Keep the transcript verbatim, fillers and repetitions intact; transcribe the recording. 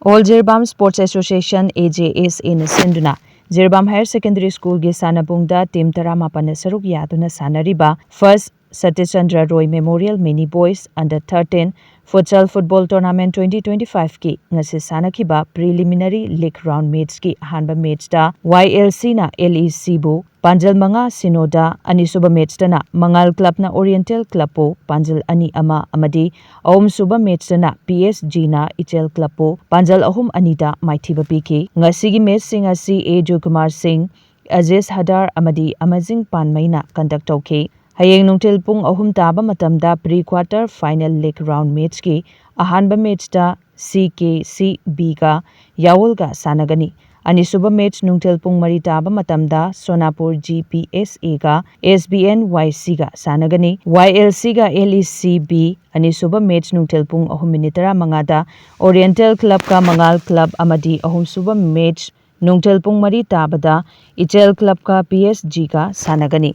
All Jiribam Sports Association, A J S A ꯅ ꯁꯤꯟꯗꯨꯅ Jiribam Higher Secondary School ꯒꯤ ꯁꯥꯟꯅꯄꯨꯡꯗ team ꯇꯔꯥꯃꯥꯄꯟꯅ ꯁꯔꯨꯛ ꯌꯥꯗꯨꯅ ꯁꯥꯟꯅꯔꯤꯕ First Satish Chandra Roy Memorial Mini Boys Under thirteen Futsal Football Tournament twenty twenty-five ꯀꯤ ꯉꯁꯤ ꯁꯥꯟꯅꯈꯤꯕ preliminary league round match ꯀꯤ ꯑꯍꯥꯟꯕ match ꯇ Y L C ꯅ L E C ꯕꯨ ꯄꯥꯟꯖꯜ ꯃꯉꯥ ꯁꯤꯅꯣꯗ, ꯑꯅꯤꯁꯨꯕ match ꯇꯅ ꯃꯉꯥꯜ Club ꯅ Oriental Club ꯄꯨ ꯄꯥꯟꯖꯜ ꯑꯅꯤ ꯑꯃ ꯑꯃꯗꯤ ꯑꯍꯨꯝꯁꯨꯕ match ꯇꯅ P S G ꯅ ꯏꯆꯦꯜ Club ꯄꯨ ꯄꯥꯟꯖꯜ ꯑꯍꯨꯝ ꯑꯅꯤꯗ ꯃꯥꯏꯊꯤꯕ ꯄꯤꯈꯤ꯫ ꯉꯁꯤꯒꯤ match ꯁꯤꯡ ꯑꯁꯤ A Joykumar Singh, Aziz Hadar ꯑꯃꯗꯤ Amazing Panmei ꯅ conduct ꯇꯧꯈꯤ꯫ ꯍꯌꯦꯡ ꯅꯨꯡꯊꯤꯜ ꯄꯨꯡ ꯑꯍꯨꯝ ꯇꯥꯕ ꯃꯇꯝꯗ pre quarter final league round match ꯀꯤ ꯑꯍꯥꯟꯕ match ꯇ C K C B ꯒ ꯌꯥꯋꯜꯒ ꯁꯥꯟꯅꯒꯅꯤ꯫ ꯑꯅꯤꯁꯨꯕ match ꯅꯨꯡꯊꯤꯜ ꯄꯨꯡ ꯃꯔꯤ ꯇꯥꯕ ꯃꯇꯝꯗ Sonapur G P S A ꯒ S B N Y C ꯒ ꯁꯥꯟꯅꯒꯅꯤ꯫ Y L C ꯒ L E C B ꯑꯅꯤꯁꯨꯕ match ꯅꯨꯡꯊꯤꯜ ꯄꯨꯡ ꯑꯍꯨꯝ minute ꯇꯔꯥꯃꯉꯥꯗ Oriental Club ꯀ ꯃꯉꯥꯜ Club ꯑꯃꯗꯤ ꯑꯍꯨꯝꯁꯨꯕ match ꯅꯨꯡꯊꯤꯜ ꯄꯨꯡ ꯃꯔꯤ ꯇꯥꯕꯗ ꯏꯆꯦꯜ Club ꯀ P S G ꯒ ꯁꯥꯟꯅꯒꯅꯤ꯫